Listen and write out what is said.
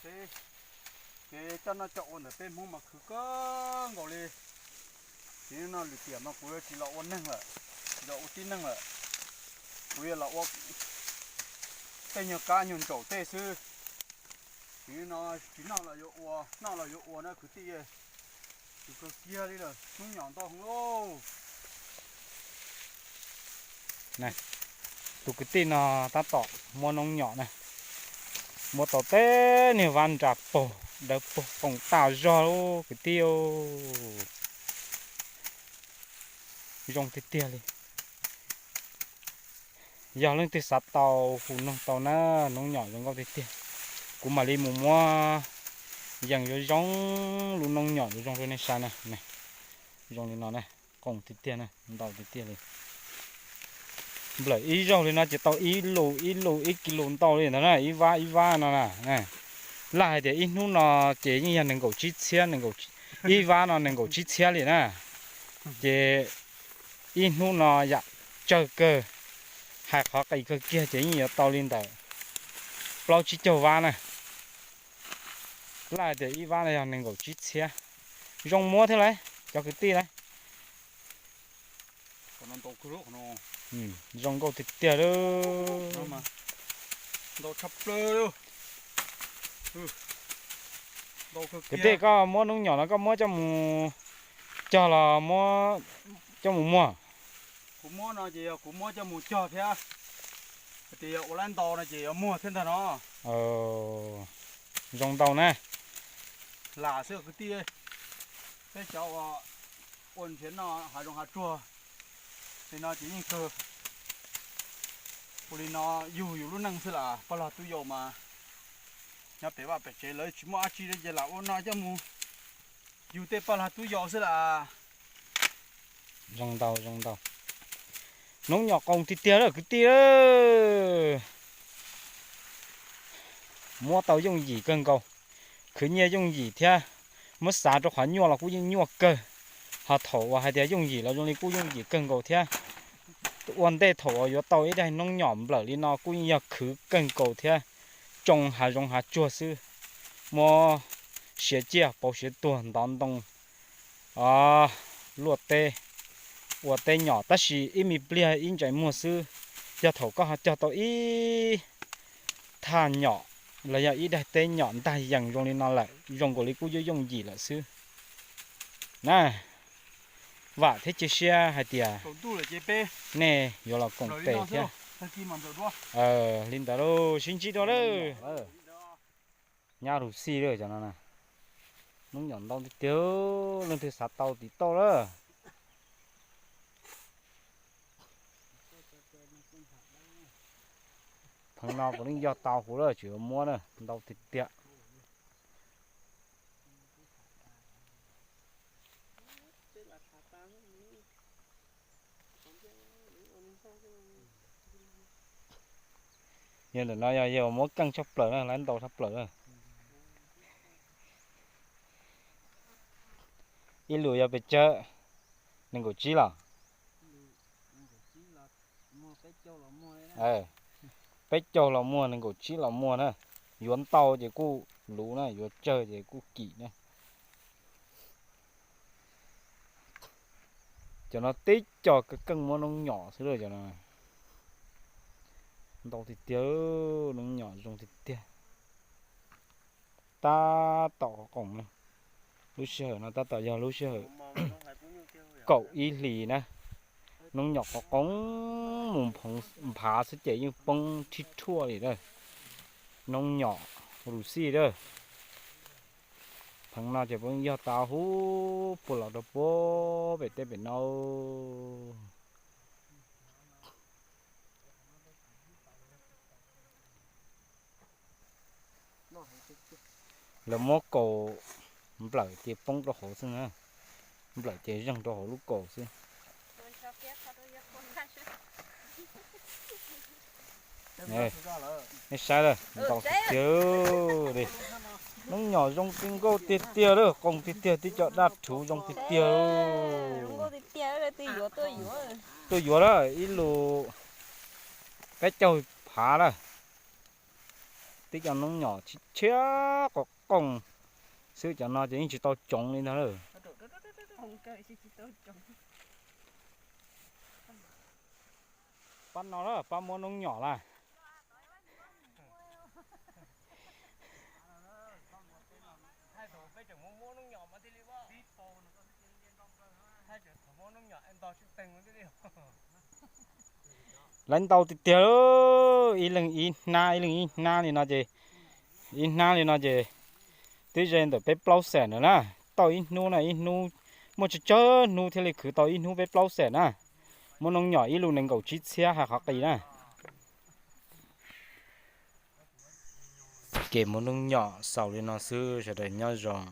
Peb, ces coj noj coj ua ntawm peb Hmoob mas khwv kawg nkaus li. Ces no lwm tiam mas kuv yuav tsis los ua neeg lawm, tsis los ua tib neeg lawm. Kuv yuav los ua tej nyuag kab nyuag ntsaum tej xwb. Ces no tsis noj los yuav ua, noj los yuav ua na kwv tij. Tus kawg kiag li lawm, noob nyom ntau heev lauj. Tus kwv tij no tab tom muab noob nyom na, muab tau teb niag vab nra paug dawb paug qoom tas zog lub kwv tij. Zoo tiag tiag li. Yog leej twg xav tau hu noog tau na, noob nyom zoo nkauj tiag tiag. Kuv mam li mus muab yees zoo zoo lub noob nyom zoo zoo rau nej saib na. Zoo li no na, qoom tiag tiag na, ntau tiag tiag li. Nplawm ib zaug li no ces tau ib lus ib lus ib kis lus ntau li ntawd na, ib vab ib vab no na. Laj hais tias ib hnub no ces yeej yog nees nkaum tsib txhiab, ib vab no nees nkaum tsib txhiab li na. Ces ib hnub no yam tsawg kawg, hais qhov qis kawg kiag ces yeej yuav tau li ntawm plaub tsib caug vab na. Laj hais tias ib vab no yog nees nkaum tsib txhiab. Zoo muab thiab lauj cov kwv tij lauj. Zoo nkauj tiag tiag lauj. Kwv tij, koj muab noob nyom no koj muab coj mus cog los muab coj mus muag? Kuv muab no ces yog kuv muab coj mus cog thiab, hais tias yog ua lab ntau no ces yuav muag thiab ntag no. Zoo ntau na. Lam xwb kwv tij, peb cov uas ua nrhiav noj hav zoov hav tsuag li no ces yeej kawg. Ua li no yug yus lub neej xwb las, paj log tub yau mas nyob pem vaj pem tsev lawv tsis muaj dab tsi li ces lam ua no coj mus yug tej paj log tub yau xwb las. Zoo ntau, zoo ntau. Noob nyom qoos tiag tiag lawm kwv tij. Muab tau yooj yim kawg nkaus, khwv nyiaj yooj yim thiab. Muab xav rau qhov nyuaj los kuj yeej nyuaj kawg, ho thaum uas hais tias yooj yim los zoo li kuj yooj yim kawg nkaus thiab. Ua ntej thaum uas yuav tau ib daig noob nyom nplawm li no kuj yeej yog khwv kawg nkaus thiab, tsoo hav zoov hav tsuag xwb. Muab siav ciaj pauv siav tuag ntov ntoo, luaj teb, ua teb nyom tab sis ib me pliag ib ntsais muag xwb. Yog thaum koj ho cog tau ib thaj nyom los yog ib daig teb nyom ntag yees zoo li no lawm, zoo nkaus li kuj yooj yooj yim lawm xwb na. Vam thiab cia siab hais tias nej yuav los koom tes thiab. Li ntawd lauj, sib ntsib dua lawm. Nyab Ru Xij lawm cov no na. Noob nyom ntau tiag tiag, leej twg xav tau tiv tauj lawm. Pheev no kuv yeej yog tau huv lawm, tseem yuav muab na, ntau tiag tiag. Yog ntawm no yog yog muab keej tshaj plaws na, lab ntau tshaj plaws na. Ib lus yog pes tsawg? Nees nkaum tsib los? Peb caug los muag, nees nkaum tsib los muag na. Yuav ntau ces kuj luv na, yuav tsawg ces kuj kim na. Cov no teb cov keej muab noob nyom xwb lawm cov no. Ntau tiag tiag, noob nyom zoo tiag tiag. Tab tom qhov qoom na, lub sij hawm no tab tom yog lub sij hawm kaum ib hlis na. Noob nyom qhov qoom mus nphav xwb ces yeej poob rhib rhuaj li lawm. Noob nyom Ru Xij lawm. Pheev no ces puav leej yog tau huv puag los rau puag pem teb pem no. Lawv muab kaus nplawm ces poob rau hauv xwb na, nplawm ces zeeg rau hauv lub kaus xwb. Nej saib lawm, ntau tiag tiag li. Noob nyom zoo ti nkauj tiag tiag lawm, qoos tiag tiag, tib co daj rhuv zoo tiag tiag. Tuaj yuav lawm ib lus peb caug phav lawm. Tib cov noob nyom tshiab tshiab qos qooj xwb, cov no ces yeej tsis tau coov li ntag lawm. Pab no lawm, pab muab noob nyom lawm. Lawv ntau tiag tiag, ib leeg ib hnab, ib leeg ib hnab li no ces, ib hnab li no ces twb ze ntawm peb plaub xees na. Tau ib hnub na, ib hnub, muaj tsawg tsawg hnub thiaj li khwv tau ib hnub peb plaub xees na. Muab noob nyom ib lub nees nkaum tsib txhiab hais qhov qis na. Ces muab noob nyom xaus li no xwb, sawv daws nyob zoo.